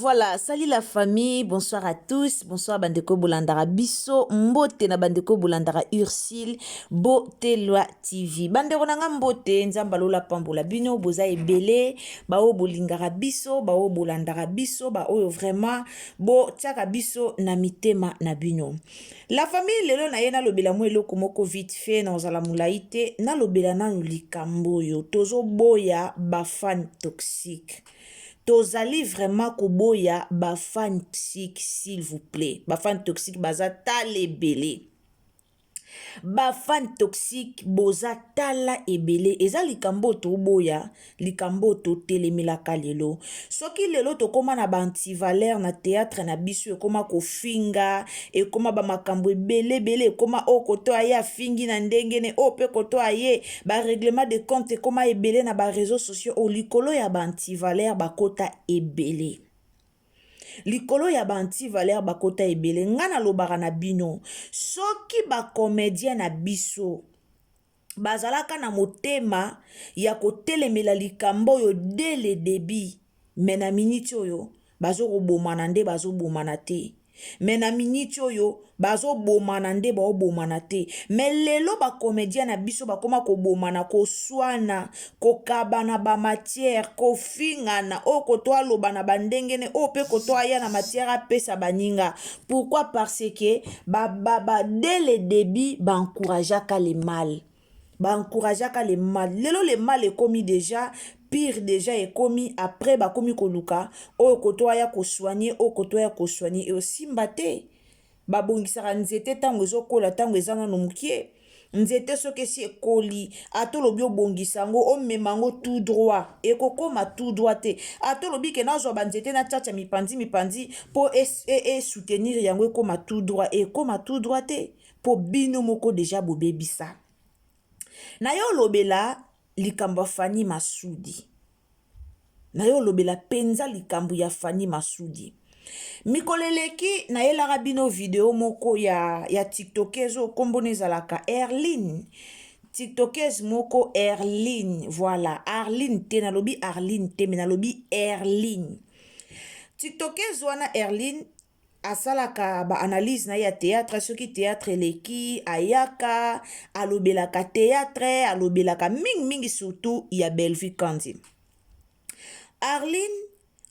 Voilà, salut la famille, bonsoir à tous, bonsoir bandeko bolandara biso, mbote na bandeko bolandara Ursule, Botelwa TV. Bandeko na nga mbote, Nzambe alola pambola bino, boza ebele, baoyo bolingaka biso, baoyo bolandaka biso, baoyo vraiment botiaka biso na mitema na bino. La famille lelo na ye nalobela mwa eloko moko vite fait, nakozala molai te, nalobela nanu likambo oyo, tozoboya ba fan toxique. Tozali vraiment koboya ba fan toxique s'il vous plaît. Ba fan toxique baza tala ebele. Ba fan toxique boza tala ebele. Eza likambo oyo toboya, likambo oyo totelemelaka lelo. Soki lelo tokoma na ba antivaleur na théâtre na biso, ekoma kofinga, ekoma ba makambo ebele ebele, ekoma oyo koto aye afingi na ndenge ne, oyo pe koto aye, ba règlement de compte ekoma ebele na ba réseaux sociaux, oyo likolo ya ba antivaleur bakota ebele. Likolo ya ba antivaleur bakota ebele. Nga nalobaka na bino, soki ba comédien na biso bazalaka na motema ya kotelemela likambo oyo dès le début, mais na minute oyo bazokobomana nde bazobomana te. Mais na minute oyo bazobomana nde baobomana te. Mais lelo ba comédien na biso bakoma kobomana, koswana, kokabana ba matière, kofingana, oyo koto aloba na bandenge ne, oyo pe koto aya na matière apesa baninga. Pourquoi? Parce que ba dès le début ba encourageaka le mal. Ba encourageaka le mal. Lelo le mal ekomi déjà pire, déjà ekomi après bakomi koluka oyo koto aya kosoigner, oyo koto aya kosoigner, eosimba te. Babongisaka nzete ntango ezokola, ntango eza nano mokie. Nzete soki esi ekoli, ata olobi obongisa yango, omema yango tout droit, ekokóma tout droit te. Ata olobi ke nazwa banzete natiatia mipanzi mipanzi mpo esoutenir yango ekóma tout droit, ekóma tout droit te, mpo bino moko déjà bobebisa. Na yo olobela likambo ya Fanny Masudi, na yo olobela mpenza likambo ya Fanny Masudi. Mikolo eleki nayelaka bino video moko ya tiktokeuse oyo nkombona ezalaka Erline, tiktokeuse moko Erline. Voilà, Arline te, nalobi Arline te, me nalobi Erline. Tiktokeuse wana Erline asalaka baanalyse na ye ya théâtre. Soki théâtre eleki, ayaka alobelaka théâtre, alobelaka mingimingi surtout ya Bellevue Kandi. Arline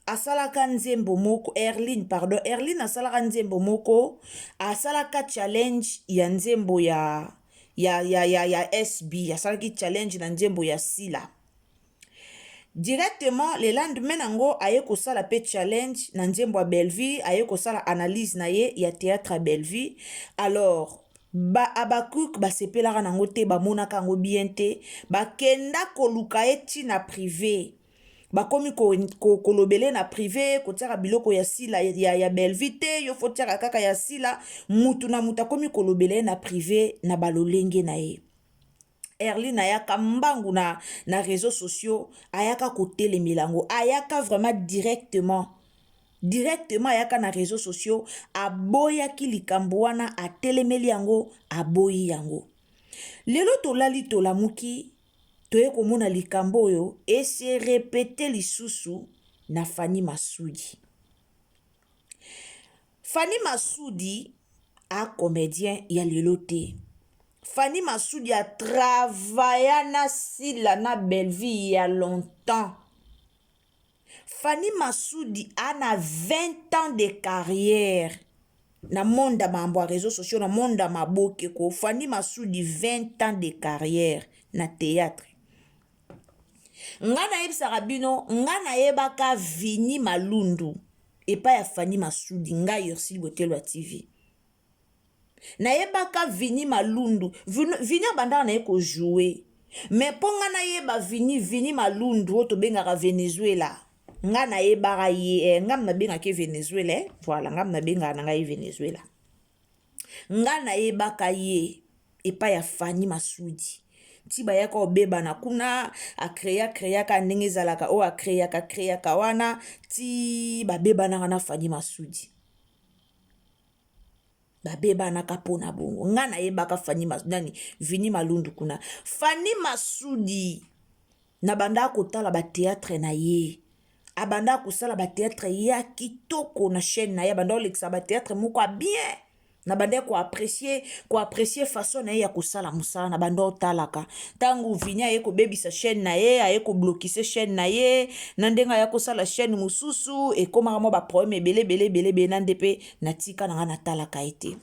asalaka nzembo moko, Erline pardon, Erline asalaka nzembo moko, asalaka challenge ya nzembo ya SB, asalaki challenge na nzembo ya Sila. Directement le lendemain nango aye kosala mpe challenge na nzembo ya Bellevue, aye kosala analyse na ye ya théâtre ya Bellevue. Alors ba Abakuk basepelaka nango te, bamonaka yango bien te, bakenda koluka ye ntina privé, bakomi kolobele na privé, kotiaka biloko ya Sila, ya Bellevue te, yo faut tiaka kaka ya Sila. Mutu na mutu akomi kolobela ye na privé na balolenge na ye. Erline ayaka mbangu na réseaux sociaux, ayaka kotelemela yango, ayaka vraiment directement directement, ayaka na réseaux sociaux, aboyaki likambo wana, atelemeli yango, aboyi yango. Lelo tolali tolamuki, toye komona likambo oyo ese répéter lisusu na Fanny Masudi. Fanny Masudi a comédien ya lelo te. Fanny Masudi atravailla na Sila na Bellevue ya longtemps. Fanny Masudi a na 20 ans de carrière na monde ya makambo ya réseaux sociaux, na monde ya maboke ko. Fanny Masudi, 20 ans de carrière na théâtre. Nga nayebisaka bino, nga nayebaka Vini Malundu epai ya Fanny Masudi. Ngai Ursile Botelwa TV nayebaka Vini Malundu. Vini abandaka na ye kojouer, mais mpo nga nayeba Vini Malundu oyo tobengaka Venezuela, nga nayebaka ye nga nabengaki Venezuela voilà, nga nabengaka na ngai Venezuela. Nga nayebaka ye epai ya Fanny Masudi ti bayaka kobebana kuna, acréa créaka ndenge ezalaka oyo acréaka créaka wana ti babebanaka na Fanny Masudi, babebanaka mpona bongo. Nga nayebaka Fanny nani, Vini Malundu kuna. Fanny Masudi na bandaka kotala bathéâtre na ye. Abanda kosala batheatre ya kitoko na chaîne na ye, abanda kolekisa batheatre moko ya bien. Na banda koapprécier koapprécier façon na ye ya kosala mosala. Na banda otalaka ntango Vini aye kobebisa chaîne na ye, aye koblokise chaîne na ye, na ndenge aya kosala chaîne mosusu, ekomaka mwa baproblème ebele ebele ebele ebele. Na nde mpe natika na ngai, natalaka ye te.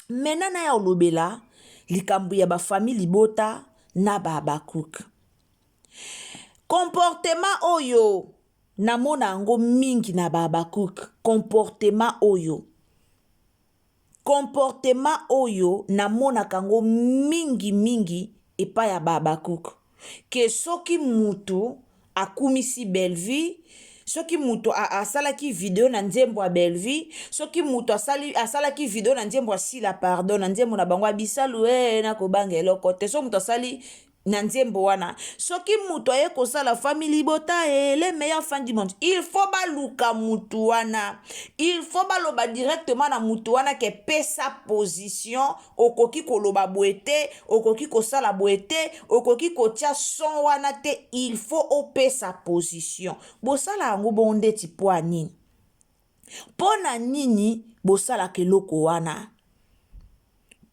Maintenant na ya olobela likambo ya bafamille libota na bahabakuk. Comportement oyo namona yango mingi na bahabakuk, comportement oyo namonaka yango mingi mingi epai ya bahabakuk, ke soki mutu akumisi Bellevue, soki moto asalaki video na nzembo ya Bellevue, soki moto asalaki video na nzembo ya Sila, pardon, na nzembo na bango ya Bisalu e nakobanga eloko te, soki moto asali na nzembo wana, soki moto aye kosala famille libota e les meilleurs fans du monde, il faut baluka mutu wana, il faut baloba directement na mutu wana ke pesa position. Okoki koloba boye te, okoki kosala boye te, okoki kotia son wana te, il faut opesa position. Bosala yango bongo ndeti mpo ya nini? Mpo na nini bosalaka eloko wana?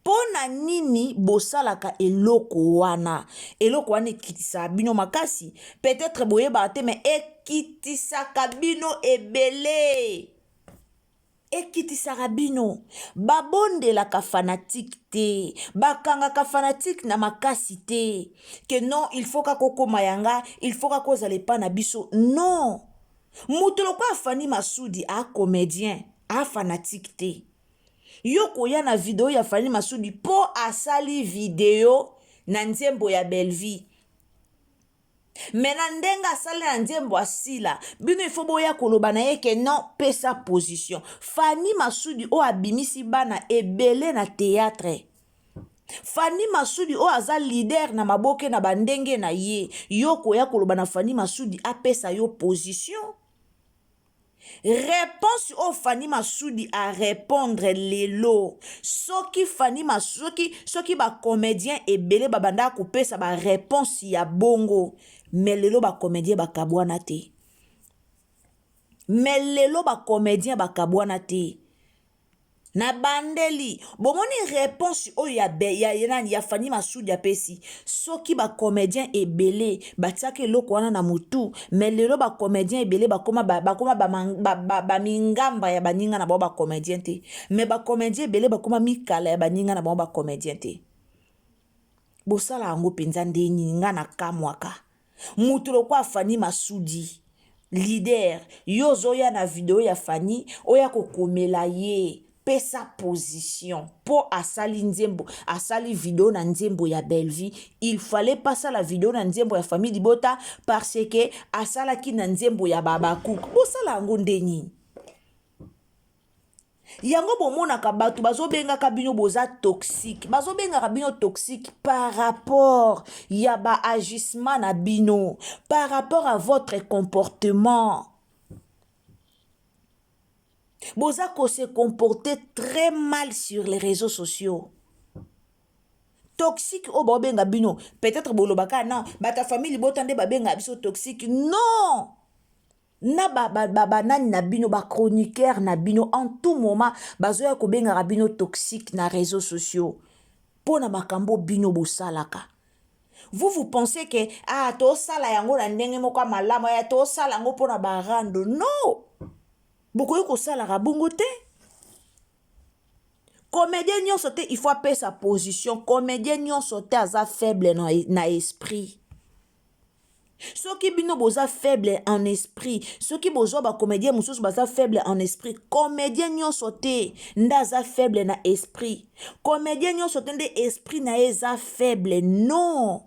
Mpo na nini bosalaka eloko wana? Eloko wana ekitisaka bino makasi. Peut-être boyebaka te, mais ekitisaka bino ebele, ekitisaka bino. Babondelaka fanatique te, bakangaka fanatique na makasi te ke non, il faut kaka okóma yanga, il faut kaka ozala epa na biso. Non, moto lokola Fani Masudi a comédien, a fanatique te. Yo koya na video ya Fani Masudi mpo asali video na nzembo ya Bellevue, mais na ndenge asali na nzembo asila bino, ifo boya koloba na ye ke non, pesa position. Fani Masudi oyo abimisi bana ebele na théâtre, Fani Masudi oyo aza leader na maboke na bandenge na ye, yo koya koloba na Fani Masudi apesa yo position. Réponse oyo Fani Masudi arépondre lelo, soki Fani soki soki bacomédien ebele babandaka kopesa baréponse ya bongo, mais lelo bacomédien bakabwana te. Mais lelo bacomédien bakabwana te. Na bandeli bomoni réponse oyo ya nani, ya Fani Masudi apesi, soki bacomédien ebele batiaka eloko wana na motu, mais lelo bacomédien ebele bakoma bamingamba ya baninga na bango bacomédien te. Mais bacomédien ebele bakoma mikala ya baninga na bango bacomédien te. Bosala yango mpenza nde nini? Nga na kamwaka mutu lokola Fani Masudi, leader, yo ozoya na video ya Fani, oya kokomela ye pesa position mpo asali nzembo, asali video na nzembo ya Bellevue. Il fallait pas asala video na nzembo ya famille libota parce que asalaki na nzembo ya babakuku. Bosala yango nde nini? Yango bomonaka bato bazobengaka bino boza toxique. Bazobengaka bino toxique par rapport ya baagissement na bino, par rapport à votre comportement. Boza kose comporter très mal sur les réseaux sociaux. Toxique oyo baobenga bino, peut-être bolobaka non, bato ya famille libota nde babengaka biso toxique. Non, na banani ba, ba, na bino, bachroniqueur na bino, en tout moment bazoya kobengaka bino toxique na réseaux sociaux mpo na makambo bino bosalaka. Vous, vous pensez que ah, tosala yango na ndenge moko ya malamu, ya tosala yango mpona barando. Non, bokoki kosalaka bongo te. Comédien nyonso te il faut apesa position. Comédien nyonso te aza faible na esprit. Soki bino boza faible en esprit, soki bozwa bacomédien mosusu baza faible en esprit, comédien nyonso te nde aza faible na esprit. Comédien nyonso te nde esprit na ye eza faible. Non,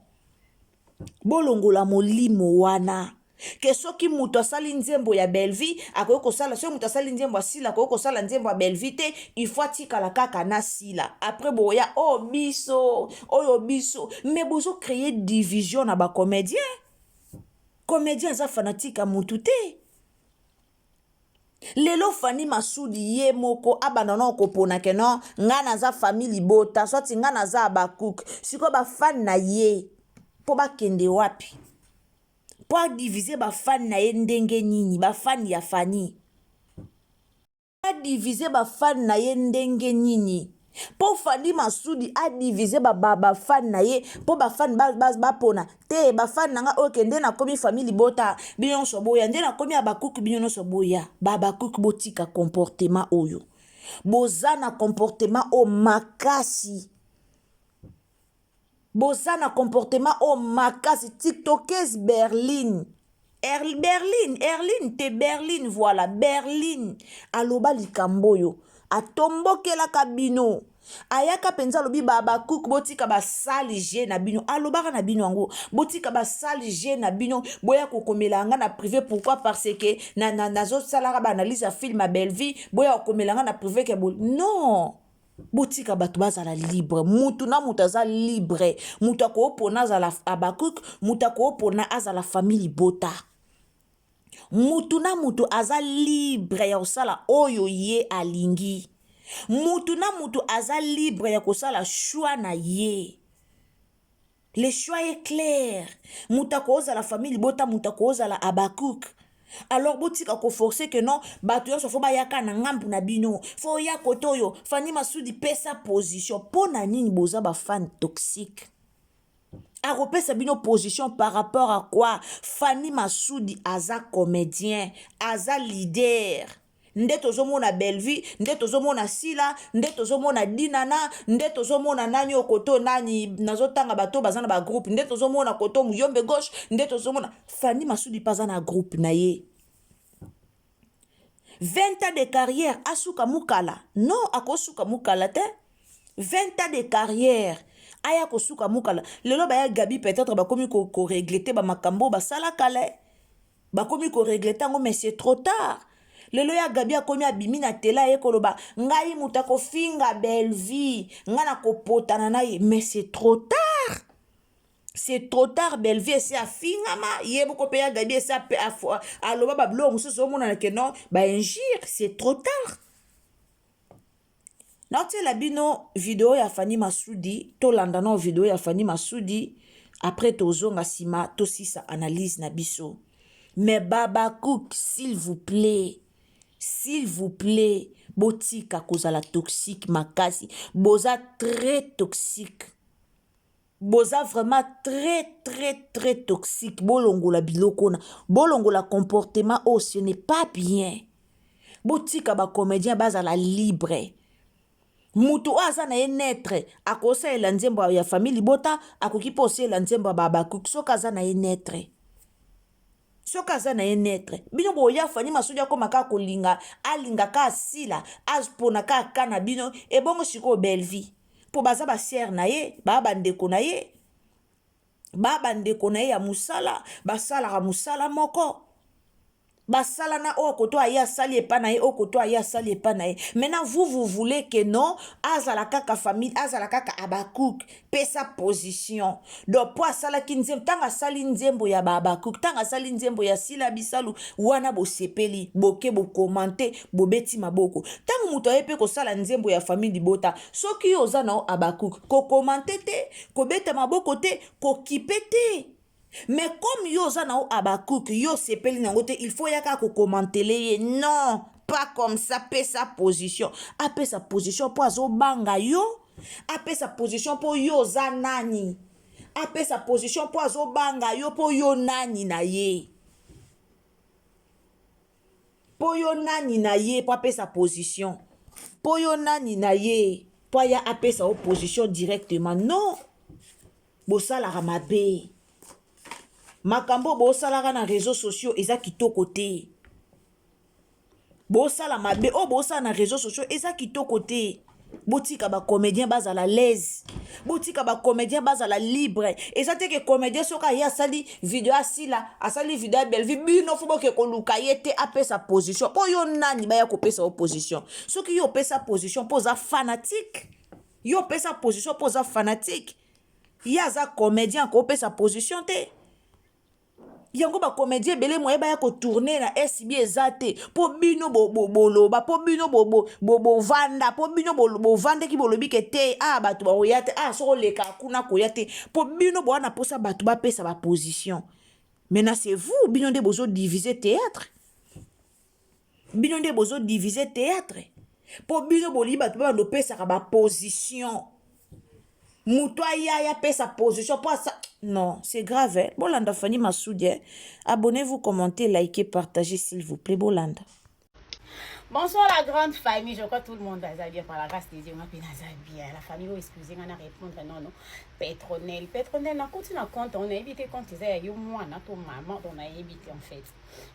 bolongola molimo wana ke soki moto asali nzembo ya Bellevue akoki kosala, soki moto asali nzembo ya Sila akoki kosala nzembo ya Bellevue te, il faut atikala kaka na Sila. Après boya oyo oh, biso oyo biso, mais bozocréer division na bacomédien. Comédien aza fanatique ya motu te. Lelo Fani Masudi ye moko abanda na kopona ke non, ngai naza famille libota, soit ngai naza Abakuk. Sikoyo bafani na ye mpo bakende wapi? Mpo adivise bafani na ye ndenge nini? Bafani ya Fani. Adivise bafani na ye ndenge nini? Mpo Fani Masudi adivise bafani ba, ba na ye mpo bafani bapona ba, te bafani na nga oyo ke nde nakomi famille libota bino nyonso boya, nde nakomi abakuki bino nyonso boya. Babakuki botika comportement oyo boza na comportement oyo makasi, boza na comportement oyo makasi. Tiktokese Berlin, Berlin, Erline te, Berlin, voilà, Berlin aloba likambo oyo atombokelaka bino, ayaka mpenza alobi babakuku botika basali je na bino, alobaka na bino yango, botika basali je na bino, boya kokomela nga na privé. Pourquoi? Parce que nazosalaka baanalyse ya film ya Bellevie, boya kokomela nga na privé ke bo non, botika bato bazala libre. Mutu na mutu aza libre, mutu akoopona azala abakuk, mutu akoopona azala famille libota, mutu na mutu aza libre ya kosala oyo ye alingi, mutu na mutu aza libre ya kosala choix na ye. Le choix est clair, moto akozala famille libota, moto akozala abakuk. Alors botika koforce ke non, bato nyonso fo bayaka na ngambu na bino, fo oya kote oyo. Fani Masudi, pesa position. Mpo na nini boza bafan toxique? Akopesa bino position par rapport à quoi? Fani Masudi aza comédien, aza leader. Nde tozomona Bellevue, nde tozomona Sila, nde tozomona Dinana, nde tozomona nani oyo koto nani, nazotanga bato baza na bagroupe, nde tozomona koto Muyombe Gauche, nde tozomona Fani Masudi mpe aza na groupe na ye. 20 ans de carrière, asuka mokala? Non, akosuka mokala te. 20 ans de carrière, aya kosuka mokala lelo? Baya Gabi peut-être bakomi koregretter bamakambo basala kala, bakomi koregretter yango, mais c'est trop tard. Lelo ya Gabi akomi, abimi na tela, aye koloba ngai moto akofinga Bellevie, ngai nakopotana na ye, mais c'est trop tard, c'est trop tard. Bellevie esi afingama ye moko mpe, ya Gabi esi aloba babiloko mosusu omonana ke non, bainjure, c'est trop tard. Naotiela bino video ya Fani Masudi, tolanda nao video ya Fani Masudi, après tozonga nsima tosisa analyse na biso. Mais babacook, s'il vous plaît, s'il vous plaît, botika kozala toxique makasi. Boza très toxique, boza vraiment très très très toxique. Bolongola biloko na bolongola comportement oyo, ce n'est pas bien. Botika bacomédien bazala libre. Mutu oyo aza na ye neutre akosalela nzembo ya famille libota, akoki mpe osalela nzembo ya babakuki soki aza na ye neutre, soki aza na ye neutre. Bino boya Fani Masudi akóma kaka kolinga, alinga ka asila, apona kaka na bino. Ebongo sikoyo Bellevie, mpo baza basere na ye, baa bandeko na ye, baa bandeko na ye ya mosala, basalaka mosala moko, basala na oyo koto aye asali epa na ye, oyo koto aye asali epa na ye. Maintenant vous, vous voulez que non, azala kaka famille, azala kaka abakuk, pesa position. Donc mpo asalaki nzembo, ntango asali nzembo ya baabakuk, ntango asali nzembo ya Sila Bisalu wana, bosepeli, boke bocommenter, bobeti maboko. Ntango moto aye mpe kosala nzembo ya famille libota, soki yo oza na o abakuk, kocommenter te, kobeta maboko te, kokipe te. Mais comme yo oza na o abakuk, yo osepeli nango te, il faut yaka kocommenter ye. Non, pas comme ça. Pesa position. Apesa position mpo azobanga yo? Apesa position mpo yo oza nani? Apesa position mpo azobanga yo? Mpo yo nani na ye? Mpo yo nani na ye mpo apesa position? Mpo yo nani na ye mpo aya apesa yo position directement? Non, bosalaka mabe. Makambo bosalaka na réseaux sociaux eza kitoko te. Bosala mabe oyo bosala na réseaux sociaux eza kitoko te. Botika bacomédien bazala l'aise, botika bacomédien bazala libre. Eza te ke comédien soki aye asali video, asila asali video ya Bellevie, bino fo boke koluka ye te apesa position. Mpo yo nani baya kopesa yo position? Soki yo opesa position mpo oza fanatique, yo opesa position mpo oza fanatique. Ye aza comédien, akopesa position te. Yango bacomédien ebele moye baya kotourner na SB eza te mpo bino boloba, mpo bino bovanda, mpo bino bovandaki, bolobi ke te, a bato bakoya te, a soki oleka kuna koya te, mpo bino boza na mposa bato bapesa baposition. Maintenant c'est vous, bino nde bozo diviser théâtre. Bino nde bozo diviser théâtre. Po bino bolingi bato babanda opesaka ba position. Moto aya ya pesa position po asa non, c'est grave hein. Bolanda Fanny Masudi hein. Abonnez-vous, commentez, likez, partagez s'il vous plaît. Bolanda. Bonsoir la grande famille, je crois que tout le monde va bien par la grâce de Dieu, moi naza bien. La famille, oh, excusez nga na répondre non non. Petronel, Petronel na koti na compte, on a évité compte eza ya yo mwana to maman, on a évité en fait.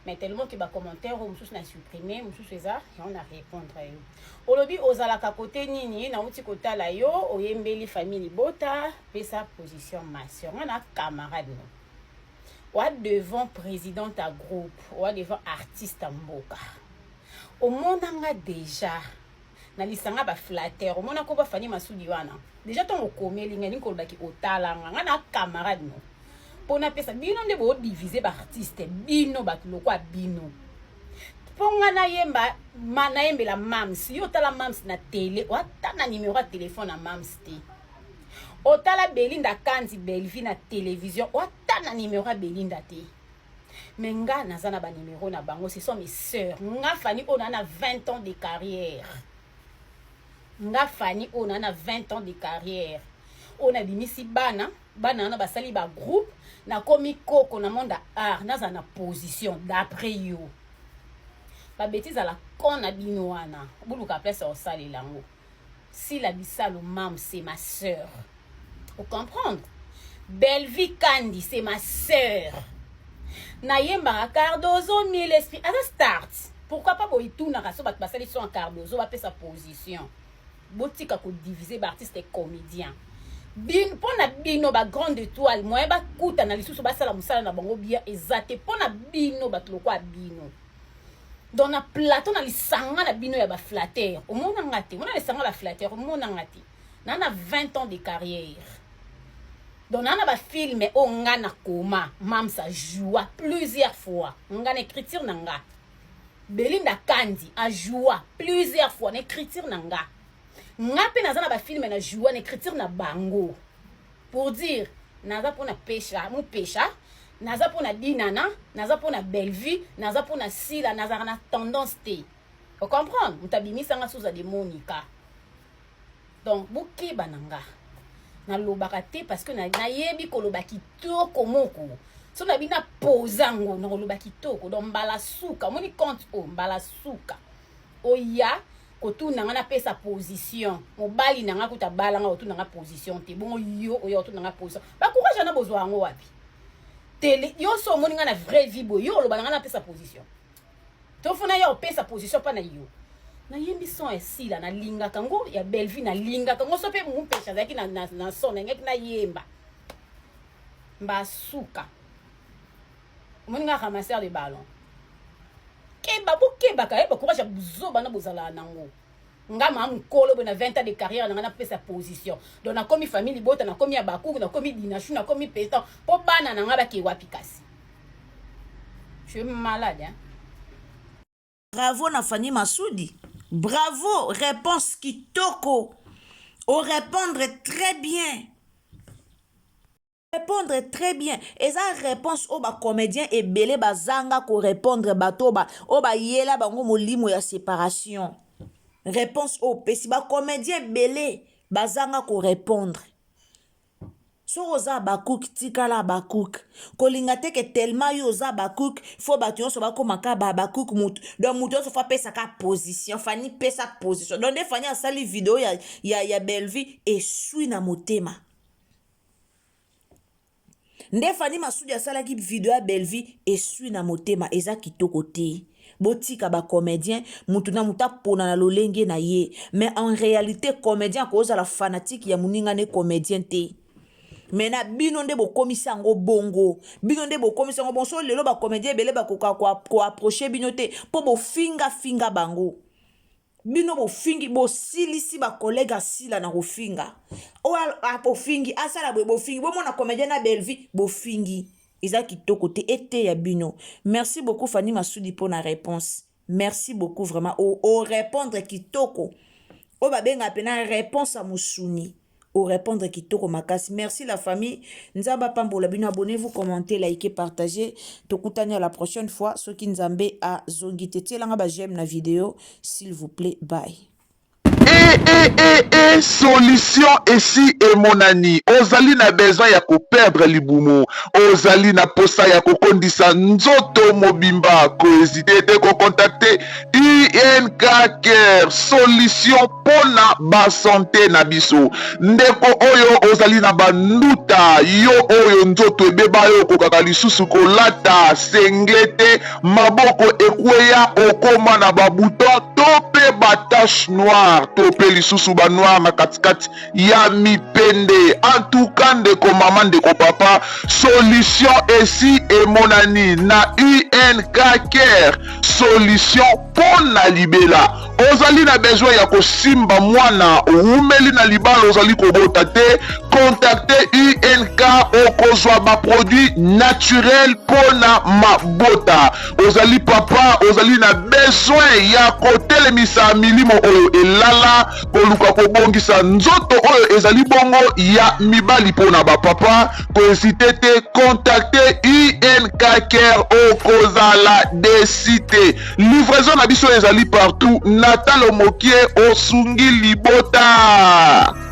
Mais tellement que ba commentaire oyo mosusu na supprimer, mosusu eza on a répondre yo. Olobi ozalaka côté nini, nauti kotala yo, oyembeli famille libota, pesa position ma sœur, nga na camarade no. Oa devant président ta groupe, oa devant artiste ya mboka. Omonanga déjà na lisanga ba flatteur, omona ko ba Fanny Masudi wana. Déjà ntango okomeli ngai, ningi kolobaki otalanga nga na camarade no. Mpo napesa bino nde bo diviser ba artiste, bino bato lokwa bino. Mpo nga nayemba ma, nayembela mams, yo otala mams na télé, oata na numéro ya téléphone na mams te. Otala Belinda Kanzi Bellevue na télévision, oata na numéro ya Belinda te. Mais nga naza na banimero na bango, ce sont mes sœurs. Nga Fani oyo na na 20 ans de carrière. Nga Fani oyo na na 20 ans de carrière. Oyo nabimisi bana, bana wana basali ba groupe, nakomi koko na monde ya art, naza na position d'après yo. Babeti ezala kon na bino wana, boluka place ya kosalela yango. Sila Bisalo mam, c'est ma sœur. Vous comprendre? Bellevue Kandi, c'est ma sœur. Nayembaka Cardozo mille esprit aza start. Pourquoi pas boyitunaka so bato basali so en Cardozo bapesa position. Botika kodiviser baartiste et comédien. Bin, mpo na bino ba grande étoile moyen bakutana lisusu basala mosala na bango bien eza te mpo na bino bato lokwa bino. Donc na plateau na lisanga na bino ya baflatteur, omonanga te. Omona lisanga baflatteur, omonanga te. Na na 20 ans de carrière. Donc na na bafilme oyo nga na koma, mams ajoua plusieurs fois nga na écriture na nga. Belinda Kandi ajoua plusieurs fois na écriture na nga. Nga mpe naza na bafilme na joua na écriture na bango. Pour dire, naza mpona pesha mupesha, naza mpona Dinana, naza mpona Bellevue, naza mpona Sila, nazalaka na tendance te. Ocomprendre? Moto abimisanga suza de Monica. Donc bokeba na nga, nalobaka te parce que nayebi koloba kitoko moko. So nabi napoza yango, nakoloba kitoko. Donc mbala suka omoni compte oyo, mbala suka oya kotuna nga napesa position. Mobali na nga kuta balanga kotuna nga position te, bongo yo oya kotuna nga position. Bacourage wana bozwa yango wapi? Tele yo so omoni nga na vraie vie boye, yo oloba na nga napesa position, tofuna ya opesa position mpa na yo. Nayembi son esila, nalingaka ngo ya Bellevue, nalingaka ngo so mpe mupesha azalaki na son nalingaki nayemba mbasuka. Omoni nga ramasseur de ballon. Keba, bokebaka ye bacourage ya buzoba na bozalaka nango. Nga maa mokolo boye na 20 ans de carrière na nga napesa position. Donc nakomi famille libota, nakomi ya bakuku, nakomi Dinashu, nakomi pestan mpo bana na nga bake wapi? Kasi tu es malade, hein? Bravo na Fanny Masudi. Bravo, réponse kitoko. Au répondre très bien. Répondre très bien. Eza réponse oyo bacomédien ebele bazanga korépondre bato oyo bayela bango molimo ya séparation. Réponse oyo opesi, bacomédien ebele bazanga korépondre. Soki oza bacook, tikala bacook. Kolinga te ke tellement yo oza bacook, fo bato nyonso bakomaka ba bacook. Mutu donc mutu nyonso fo apesaka position. Fani pesa position. Donc nde Fani asali video ya Bellevue, eswi na motema. Nde Fani Masudi asalaki video ya Bellevue, eswi na motema. Eza kitoko te. Botika bacomédien, mutu na mutu apona na lolenge na ye. Mais en réalité, comédien akozala fanatique ya moninga ne comédien te. Me na bino nde bokomisi yango bongo, bino nde bokomisi yango bongo. So lelo bacomédien ebele bakoka koapprocher bino te mpo bofingafinga bango. Bino bofingi, bosilisi bacollègue asila na kofinga. Oyo bofingi asala boye, bofingi. Bomona comédien na Bellevue, bofingi. Eza kitoko te, eteya bino. Merci beaucoup Fani Masudi mpona réponse. Merci beaucoup vraiment. Orépondre kitoko, oyo babengaka mpena réponse ya mosuni. Orépondre kitoko makasi. Merci la famille, Nzambe apambola bino. Abonnez-vous, commentez, likez, partagez. Tokutani à la prochaine fois soki Nzambe azongi te. Tielanga ba j'aime na vidéo, s'il vous plaît. Bye. E, e, e, e, solution esi emonani. Ozali na besoin ya koperdre libumu, ozali na posa ya kokondisa nzoto mobimba, kohésiter te kocontacter UNK Care, solution mpona basanté na biso. Ndeko oyo ozali na banduta, yo oyo nzoto ebeba, yo okokaka lisusu kolata singlet te, maboko ekweya, okóma na babouton to mpe batache noire to mpe lisusu banoir na katikati ya mipende, antuka ndeko mama, ndeko papa, solution esi emonani na UNK Care, solution mpo na libela. Ozali na besoin ya kosimba mwana, owumeli na libala, ozali kobota te, contacte UNK, okozwa baproduit naturel mpo na mabota. Ozali papa, ozali na besoin ya kotelemisa milimo oyo elala, koluka kobongisa nzoto oyo ezali bongo ya mibali mpo na bapapa, kohésiter te, contacte UNK Care, okozala déçu te. Livraison na biso ezali partout na talo mokie, osungi libota.